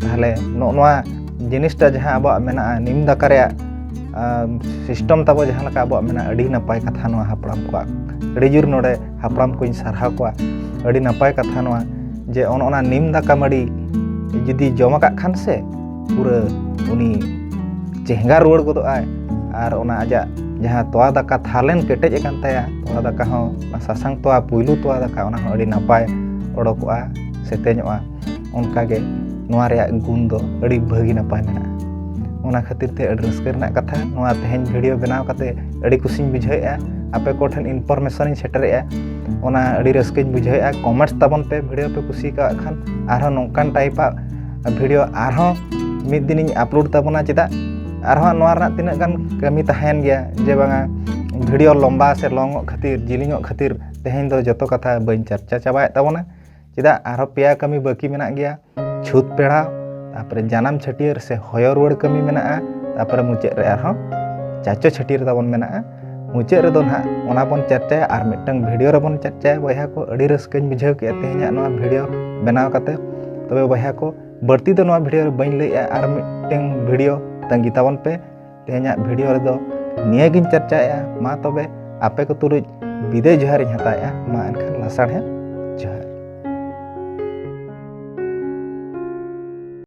ᱛᱟᱦᱚᱞᱮ ᱱᱚᱜᱼᱚ ᱱᱚᱣᱟ ᱡᱤᱱᱤᱥᱴᱟ ᱡᱟᱦᱟᱸ ᱟᱵᱚᱣᱟᱜ ᱢᱮᱱᱟᱜᱼᱟ, ᱱᱤᱢ ᱫᱟᱠᱟ ᱨᱮᱭᱟᱜ ᱥᱤᱥᱴᱮᱢ ᱛᱟᱵᱚ ᱡᱟᱦᱟᱸ ᱞᱮᱠᱟ ᱟᱵᱚᱣᱟᱜ ᱢᱮᱱᱟᱜᱼᱟ, ᱟᱹᱰᱤ ᱱᱟᱯᱟᱭ ᱠᱟᱛᱷᱟ ᱱᱚᱣᱟ ᱦᱟᱯᱲᱟᱢ ᱠᱚᱣᱟᱜ᱾ ᱟᱹᱰᱤ ᱡᱳᱨ ᱱᱚᱰᱮ ᱦᱟᱯᱲᱟᱢ ᱠᱚᱧ ᱥᱟᱨᱦᱟᱣ ᱠᱚᱣᱟ᱾ ᱟᱹᱰᱤ ᱱᱟᱯᱟᱭ ᱠᱟᱛᱷᱟ ᱱᱚᱣᱟ, ᱡᱮ ᱚᱱ ᱚᱱᱟ ᱱᱤᱢ ᱫᱟᱠᱟ ᱢᱟᱹᱰᱤ ᱡᱩᱫᱤ ᱡᱚᱢ ᱟᱠᱟᱫ ᱠᱷᱟᱱ ᱥᱮ, ᱯᱩᱨᱟᱹ ᱩᱱᱤ ᱪᱮᱦᱜᱟ ᱨᱩᱣᱟᱹᱲ ᱜᱚᱫᱚᱜ ᱟᱭ᱾ ᱟᱨ ᱚᱱᱟ ᱟᱡᱟᱜ ᱡᱟᱦᱟᱸ ᱛᱚᱣᱟ ᱫᱟᱠᱟ ᱛᱷᱟᱞᱮᱱ ᱠᱮᱴᱮᱡ ᱟᱠᱟᱱ ᱛᱟᱭᱟ, ᱛᱚᱣᱟ ᱫᱟᱠᱟ ᱦᱚᱸ, ᱚᱱᱟ ᱥᱟᱥᱟᱝ ᱛᱚᱣᱟ, ᱯᱩᱭᱞᱩ ᱛᱚᱣᱟ ᱫᱟᱠᱟ, ᱚᱱᱟ ᱦᱚᱸ ᱟᱹᱰᱤ ᱱᱟᱯᱟᱭ ᱚᱰᱚᱠᱚᱜᱼᱟ, ᱥᱮᱛᱮᱧᱚᱜᱼᱟ᱾ ᱚᱱᱠᱟᱜᱮ ᱱᱚᱣᱟ ᱨᱮᱭᱟᱜ ᱜᱩᱱ ᱫᱚ ᱟᱹᱰᱤ ᱵᱷᱟᱹᱜᱤ ᱱᱟᱯᱟᱭ ᱢᱮᱱᱟᱜᱼᱟ᱾ ᱚᱱᱟ ᱠᱷᱟᱹᱛᱤᱨ ᱛᱮ ᱟᱹᱰᱤ ᱨᱟᱹᱥᱠᱟᱹ ᱨᱮᱱᱟᱜ ᱠᱟᱛᱷᱟ, ᱱᱚᱣᱟ ᱛᱮᱦᱮᱧ ᱵᱷᱤᱰᱤᱭᱳ ᱵᱮᱱᱟᱣ ᱠᱟᱛᱮ ᱟᱹᱰᱤ ᱠᱩᱥᱤᱧ ᱵᱩᱡᱷᱟᱹᱣᱮᱫᱼᱟ᱾ ᱟᱯᱮ ᱠᱚᱴᱷᱮᱱ ᱤᱱᱯᱷᱚᱨᱢᱮᱥᱚᱱ ᱤᱧ ᱥᱮᱴᱮᱨᱮᱫᱼᱟ, ᱚᱱᱟ ᱟᱹᱰᱤ ᱨᱟᱹᱥᱠᱟᱹᱧ ᱵᱩᱡᱷᱟᱹᱣᱮᱫᱼᱟ᱾ ᱠᱚᱢᱮᱱᱴᱥ ᱛᱟᱵᱚᱱ ᱯᱮ, ᱵᱷᱤᱰᱤᱭᱳ ᱯᱮ ᱠᱩᱥᱤ ᱟᱠᱟᱫ ᱠᱷᱟᱱ ᱟᱨᱦᱚᱸ ᱱᱚᱝᱠᱟᱱ ᱴᱟᱭᱤᱯᱟᱜ ᱵᱷᱤᱰᱤᱭᱳ ᱟᱨᱦᱚᱸ ᱢᱤᱫ ᱫᱤᱱᱤᱧ ᱟᱯᱞᱳᱰ ᱛᱟᱵᱚᱱᱟ᱾ ᱪᱮᱫᱟᱜ, ᱟᱨᱦᱚᱸ ᱱᱚᱣᱟ ᱨᱮᱱᱟᱜ ᱛᱤᱱᱟᱹᱜ ᱜᱟᱱ ᱠᱟᱹᱢᱤ ᱛᱟᱦᱮᱱ ᱜᱮᱭᱟ, ᱡᱮ ᱵᱟᱝᱟ ᱵᱷᱤᱰᱤᱭᱳ ᱞᱚᱢᱵᱟ ᱥᱮ ᱞᱚᱝᱚᱜ ᱠᱷᱟᱹᱛᱤᱨ, ᱡᱤᱞᱤᱧᱚᱜ ᱠᱷᱟᱹᱛᱤᱨ ᱛᱮᱦᱮᱧ ᱫᱚ ᱡᱚᱛᱚ ᱠᱟᱛᱷᱟ ᱵᱟᱹᱧ ᱪᱟᱨᱪᱟ ᱪᱟᱵᱟᱭᱮᱫ ᱛᱟᱵᱚᱱᱟ᱾ ᱪᱮᱫᱟᱜ, ᱟᱨᱦᱚᱸ ᱯᱮᱭᱟ ᱠᱟᱹᱢᱤ ᱵᱟᱹᱠᱤ ᱢᱮᱱᱟᱜ ᱜᱮᱭᱟ᱾ ᱪᱷᱩᱛ ᱯᱮᱲᱟᱣ, ᱛᱟᱨᱯᱚᱨᱮ ᱡᱟᱱᱟᱢ ᱪᱷᱟᱹᱴᱭᱟᱹᱨ ᱥᱮ ᱦᱚᱭᱚ ᱨᱩᱣᱟᱹᱲ ᱠᱟᱹᱢᱤ ᱢᱮᱱᱟᱜᱼᱟ, ᱛᱟᱨᱯᱚᱨᱮ ᱢᱩᱪᱟᱹᱫ ᱨᱮ ᱟᱨᱦᱚᱸ ᱪᱟᱪᱚ ᱪᱷᱟᱹᱴᱭᱟᱹᱨ ᱛᱟᱵᱚᱱ ᱢᱮᱱᱟᱜᱼᱟ᱾ ᱢᱩᱪᱟᱹᱫ ᱨᱮᱫᱚ ᱱᱟᱦᱟᱜ ᱚᱱᱟ ᱵᱚᱱ ᱪᱟᱨᱪᱟᱭᱟ, ᱟᱨ ᱢᱤᱫᱴᱟᱝ ᱵᱷᱤᱰᱤᱭᱳ ᱨᱮᱵᱚᱱ ᱪᱟᱨᱪᱟᱭᱟ ᱵᱚᱭᱦᱟ ᱠᱚ᱾ ᱟᱹᱰᱤ ᱨᱟᱹᱥᱠᱟᱹᱧ ᱵᱩᱡᱷᱟᱹᱣ ᱠᱮᱫᱼᱟ ᱛᱮᱦᱮᱧᱟᱜ ᱱᱚᱣᱟ ᱵᱷᱤᱰᱤᱭᱳ ᱵᱮᱱᱟᱣ ᱠᱟᱛᱮ᱾ ᱛᱚᱵᱮ ᱵᱚᱭᱦᱟ ᱠᱚ, ᱵᱟᱹᱲᱛᱤ ᱫᱚ ᱱᱚᱣᱟ ᱵᱷᱤᱰᱤᱭᱳ ᱨᱮ ᱵᱟᱹᱧ ᱞᱟᱹᱭᱮᱫᱼᱟ, ᱟᱨ ᱢᱤᱫᱴᱟᱝ ᱵᱷᱤᱰᱤᱭᱳ ᱛᱟᱺᱜᱤ ᱛᱟᱵᱚᱱ ᱯᱮ᱾ ᱛᱮᱦᱮᱧᱟᱜ ᱵᱷᱤᱰᱤᱭᱳ ᱨᱮᱫᱚ ᱱᱤᱭᱟᱹᱜᱤᱧ ᱪᱟᱨᱪᱟᱭᱮᱫᱼᱟ᱾ ᱢᱟ ᱛᱚᱵᱮ ᱟᱯᱮ ᱠᱚ ᱛᱩᱞᱩᱡ ᱵᱤᱫᱟᱹᱭ ᱡᱚᱦᱟᱨᱤᱧ ᱦᱟᱛᱟᱣᱮᱫᱼᱟ᱾ ᱢᱟ ᱮᱱᱠᱷᱟᱱ ᱞᱟᱥᱟᱲᱦᱮᱫ ᱡᱚᱦᱟᱨ᱾